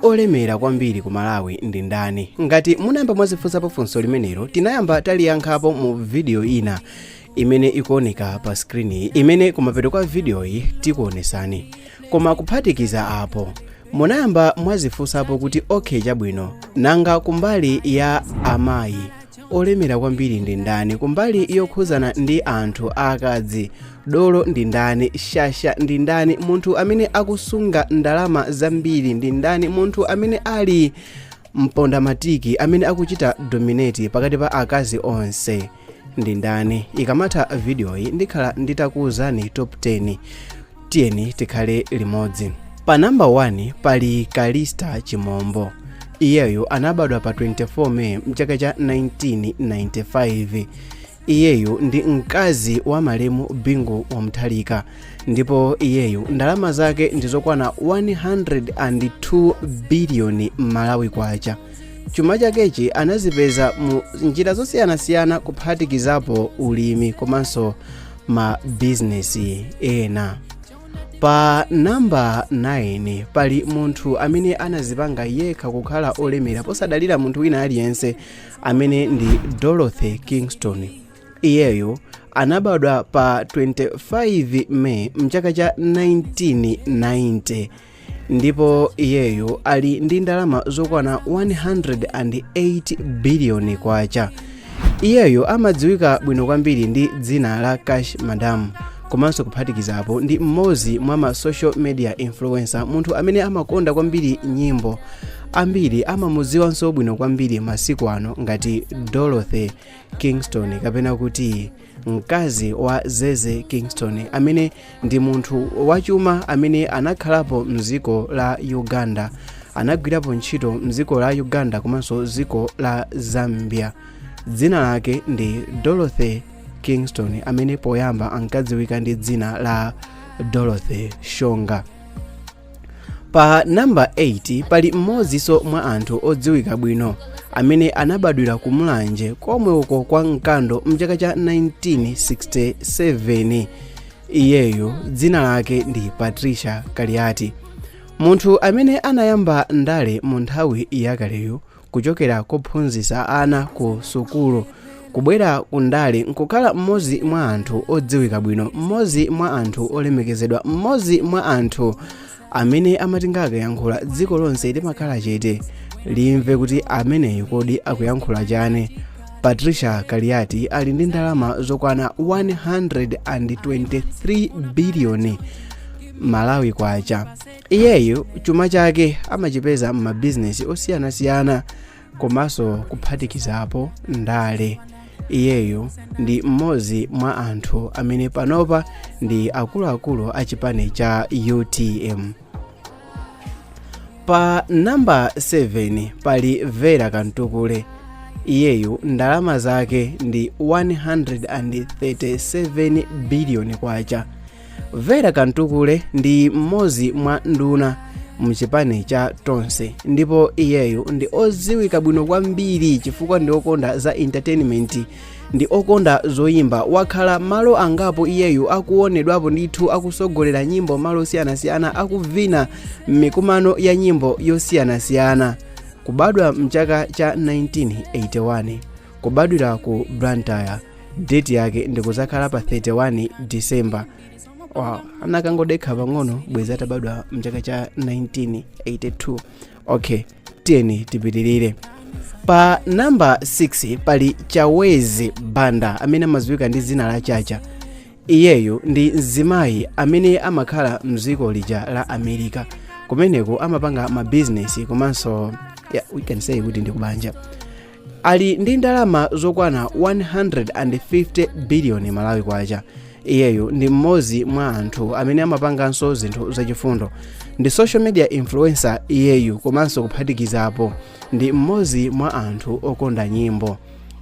Olemera kwambiri ku Malawi ndi ndani? Ngati munayamba mwazifunsapo funso limenelo, tinayamba taliyankhapo mu video ina imene ikuoneka pa screen, imene kumapeto kwa videoyi tikuonesani. Koma kuphatikiza apo, munayamba mwazifunsapo kuti, okay, chabwino, nanga kumbali ya amayi olemera kwambiri ndi ndani? Kumbali yokhuzana ndi anthu akadzi, dolo ndi ndani? Shasha ndi ndani? Munthu amene akusunga ndalama zambiri ndi ndani? Munthu amene ali mpondamatiki, amene akuchita dominate pakati pa akazi onse ndi ndani? Ikamatha videoyi ndikhala nditakuwuzani top 10. Tiyeni tikhale limodzi. Pa namba 1 pali Kalista Chimombo. Iyeyo anabadwa pa 24 May mchaka cha 1995. Iyeyu ndi mkazi wa malemu Bingu wa Mutharika, ndipo iyeyu ndalama zake ndizokwana 102 biliyoni Malawi kwacha. Chuma chakechi anazipeza mu njira zosiyanasiyana, kuphatikizapo ulimi komanso mabizinesi ena. Pa namba 9 pali munthu amene anazipanga yekha kukhala olemera posadalira munthu wina aliyense, amene ndi Dorothy Kingston. Iyeyo anabadwa pa 25 May mchaka cha 1990, ndipo iyeyo ali ndi ndalama zokwana 108 biliyoni kwacha. Iyeyo amadziwika bwino kwambiri ndi dzina la Cash Madam, komanso kuphatikizapo ndi mmodzi mwa ma social media influencer, munthu amene amakonda kwambiri nyimbo. Ambiri amamudziwanso bwino kwambiri masiku ano ngati Dorothy Kingston, kapena kuti mkazi wa Zeze Kingston, amene ndi munthu wachuma amene anakhalapo mdziko la Uganda, anagwirapo ntchito mdziko la Uganda komanso dziko la Zambia. Dzina lake ndi Dorothy Kingston, amene poyamba ankadziwika ndi dzina la Dorothy Shonga. Pa namba 8 pali mmodzinso mwa anthu odziwika bwino amene anabadwira ku Mulanje komwe uko kwa Mkando mchaka cha 1967. Iyeyo dzina lake ndi Patricia Kaliati, munthu amene anayamba ndale mu nthawi yakaleyo, kuchokera kophunzitsa ana ku sukulu kubwera ku ndale nkukhala mmodzi mwa anthu odziwika bwino, mmodzi mwa anthu olemekezedwa, mmodzi mwa anthu amene amati akayankhula dziko lonse limakhala chete limve kuti ameneyu kodi akuyankhula chani. Patricia Kaliati ali ndi ndalama zokwana 123 biliyoni Malawi kwacha. Iyeyu chuma chake amachipeza m'mabizinesi osiyanasiyana komanso kuphatikizapo ndale. Iyeyu ndi mmodzi mwa anthu amene panopa ndi akuluakulu a chipani cha UTM. Pa namba 7 pali Vera Kantukule. Iyeyu ndalama zake ndi 137 biliyoni kwacha. Vera Kantukule ndi mmodzi mwa nduna mchipani cha Tonse, ndipo iyeyu ndi odziwika bwino kwambiri chifukwa ndi okonda za entertainment, ndi okonda zoyimba. Wakhala malo angapo iyeyu akuonedwapo ndithu akusogolera nyimbo malo osiyanasiyana, akuvina m'mikumano ya nyimbo yosiyanasiyana. Kubadwa mchaka cha 1981, kubadwira ku Blantyre, date yake ndikuzakhala pa 31 December. Wow, anakangodekha pang'ono bwezi atabadwa mchaka cha 1982. Okay, tiyeni tipitirire. Pa namba 6 pali Chawezi Banda, amene amadziwika ndi dzina la Chacha. Iyeyu ndi mzimayi amene amakhala mdziko lija la America. Kumeneko amapanga mabizinesi komanso, yeah, we can say kuti ndi kubanja. Ali ndi ndalama zokwana 150 biliyoni Malawi kwacha. Iyeyu ndi mmodzi mwa anthu amene amapanganso zinthu zachifundo, ndi social media influencer iyeyu, komanso kuphatikizapo ndi mmodzi mwa anthu okonda nyimbo.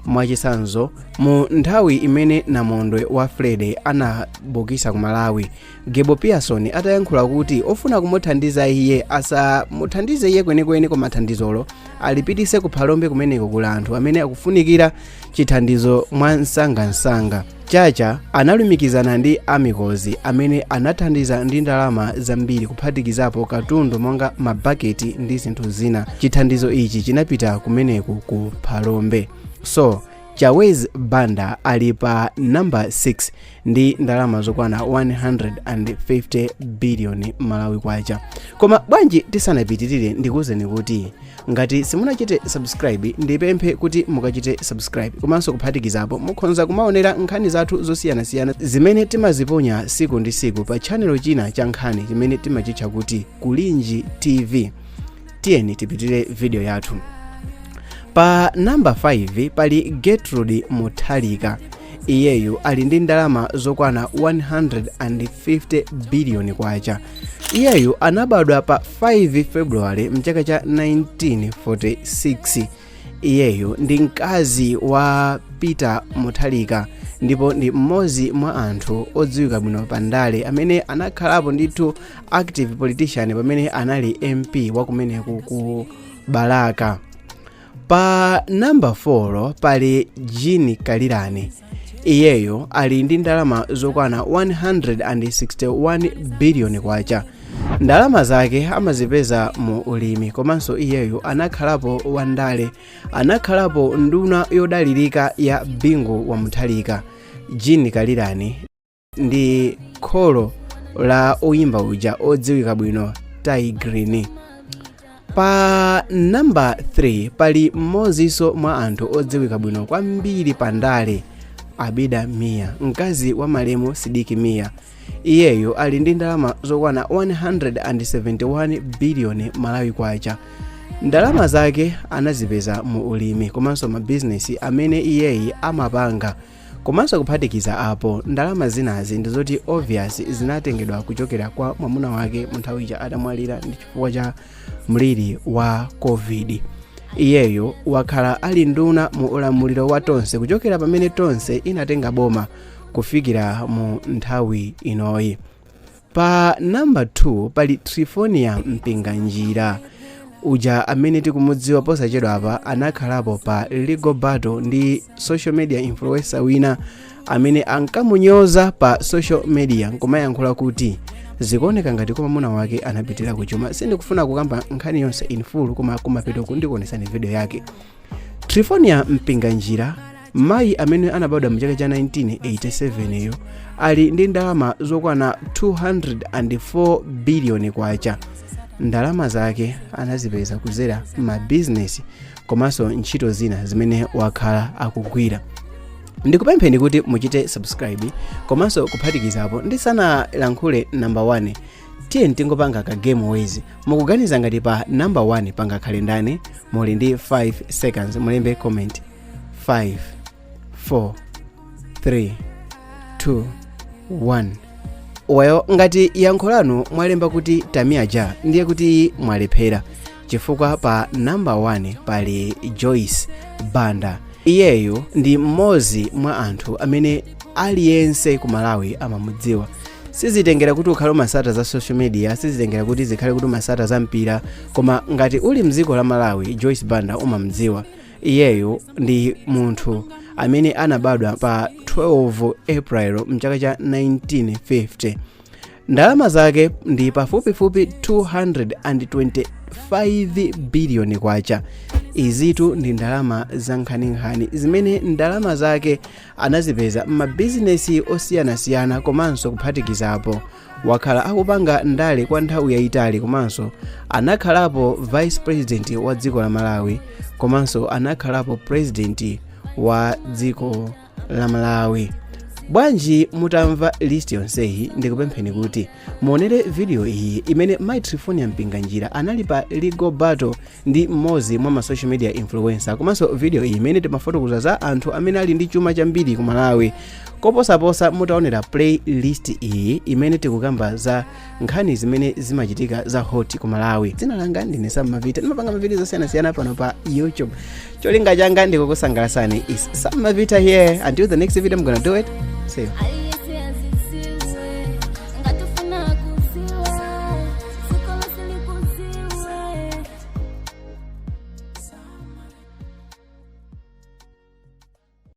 Mwachitsanzo, mu nthawi imene namondwe wa Freddy anabukisa ku Malawi, Gibo Pearson atayankhula kuti ofuna kumuthandiza iye asamuthandize iye kwenikweni, koma thandizolo alipitise ku Phalombe, kumeneko kuli anthu amene akufunikira chithandizo mwa msangamsanga. Chacha analumikizana ndi amikozi amene anathandiza ndi ndalama zambiri, kuphatikizapo katundu monga mabaketi ndi zinthu zina. Chithandizo ichi chinapita kumeneku ku Phalombe. So Chawezi Banda ali pa namba 6 ndi ndalama zokwana 150 billion Malawi kwacha. Koma bwanji tisanapitirire, ndikuwuzeni kuti ngati simunachite subscribe, ndipemphe kuti mukachite subscribe, komanso kuphatikizapo mukhonza kumaonera nkhani zathu zosiyanasiyana zimene timaziponya siku ndi siku pa channel china cha nkhani chimene timachitcha kuti Kulinji TV. Tiyeni tipitire video yathu. Pa namba 5 pali Gertrude Mutharika. Iyeyu ali ndi ndalama zokwana 150 biliyoni kwacha. Iyeyu anabadwa pa 5 February mchaka cha 1946. Iyeyu ndi mkazi wa Peter Mutharika ndipo ndi mmodzi mwa anthu odziwika bwino pa ndale amene anakhalapo ndithu active politician pamene anali MP wakumeneku ku Balaka. Pa namba 4 pali Jean Kalirani. Iyeyo ali ndi ndalama zokwana 161 biliyoni kwacha. Ndalama zake amazipeza mu ulimi, komanso iyeyo anakhalapo wandale, anakhalapo nduna yodalirika ya Bingu wa Mutharika. Jean Kalirani ndi kholo la oyimba uja odziwika bwino, Tay Grin. Pa namba 3 pali mmodzinso mwa anthu odziwika bwino kwambiri pa ndale, Abida Mia, mkazi wa malemu Sidiki Mia. Iyeyo ali ndi ndalama zokwana 171 biliyoni Malawi kwacha. Ndalama zake anazipeza mu ulimi komanso mabizinesi amene iyeyi amapanga, komanso kuphatikiza apo ndalama zinazi ndizoti obvious zinatengedwa kuchokera kwa mwamuna wake mu nthawi ija atamwalira ndi chifukwa cha mliri wa COVID. Iyeyo wakhala ali nduna mu ulamuliro wa Tonse kuchokera pamene Tonse inatenga boma kufikira mu nthawi inoyi. Pa namba 2 pali Trifonia Mpinganjira uja amene tikumudziwa posachedwa apa anakhalapo pa legal battle ndi social media influencer wina amene ankamunyoza pa social media nkumayankhula kuti zikuoneka ngati kwa mwamuna wake anapitira kuchuma. Sindikufuna kukamba nkhani yonse in full, koma kumapeto ndikuonesani video yake. Trifonia Mpinganjira, mayi amene anabadwa mchaka cha 1987 yo, ali ndi ndalama zokwana 204 biliyoni kwacha. Ndalama zake anazipeza kuzera mabizinesi komanso ntchito zina zimene wakhala akugwira. Ndikupempheni kuti muchite subscribe, komanso kuphatikizapo ndisanalankhule namba 1, tiye tingopanga ka game wezi. Mukuganiza ngati pa namba 1 pangakhale ndani? Muli ndi 5 seconds, mulembe comment. 5, 4, 3, 2, 1. Well, ngati yankho lanu mwalemba kuti Tamia Ja, ndiye kuti mwalephera, chifukwa pa namba 1 pali Joyce Banda. Iyeyo ndi mmodzi mwa anthu amene aliyense ku Malawi amamudziwa. Sizitengera kuti ukhale umasata za social media, sizitengera kuti zikhale kuti umasata za mpira, koma ngati uli mdziko la Malawi, Joyce Banda umamdziwa. Iyeyo ndi munthu amene anabadwa pa 12 April mchaka cha 1950. Ndalama zake ndi pafupifupi 225 biliyoni kwacha. Izitu ndi ndalama za nkhaninkhani zimene ndalama zake anazipeza m'mabizinesi osiyanasiyana, komanso kuphatikizapo wakhala akupanga ndale kwa nthawi yayitali, komanso anakhalapo vice president wa dziko la Malawi, komanso anakhalapo president wa dziko la Malawi. Bwanji mutamva list yonseyi, ndikupempheni kuti muonere video iyi imene Mai Trifonia Mpinganjira anali pa legal battle ndi mmodzi mwa ma social media influencer, komanso video iyi imene timafotokoza za anthu amene ali ndi chuma chambiri ku Malawi. Koposaposa mutaonera playlist iyi imene tikukamba za nkhani zimene zimachitika za hot ku Malawi. Dzina langa ndine Sam Mavita, ndimapanga mavidiyo zosiyanasiyana pano pa YouTube. Cholinga changa ndikukusangalatsani. Is Sam Mavita here. Until the next video, I'm gonna do it. See you.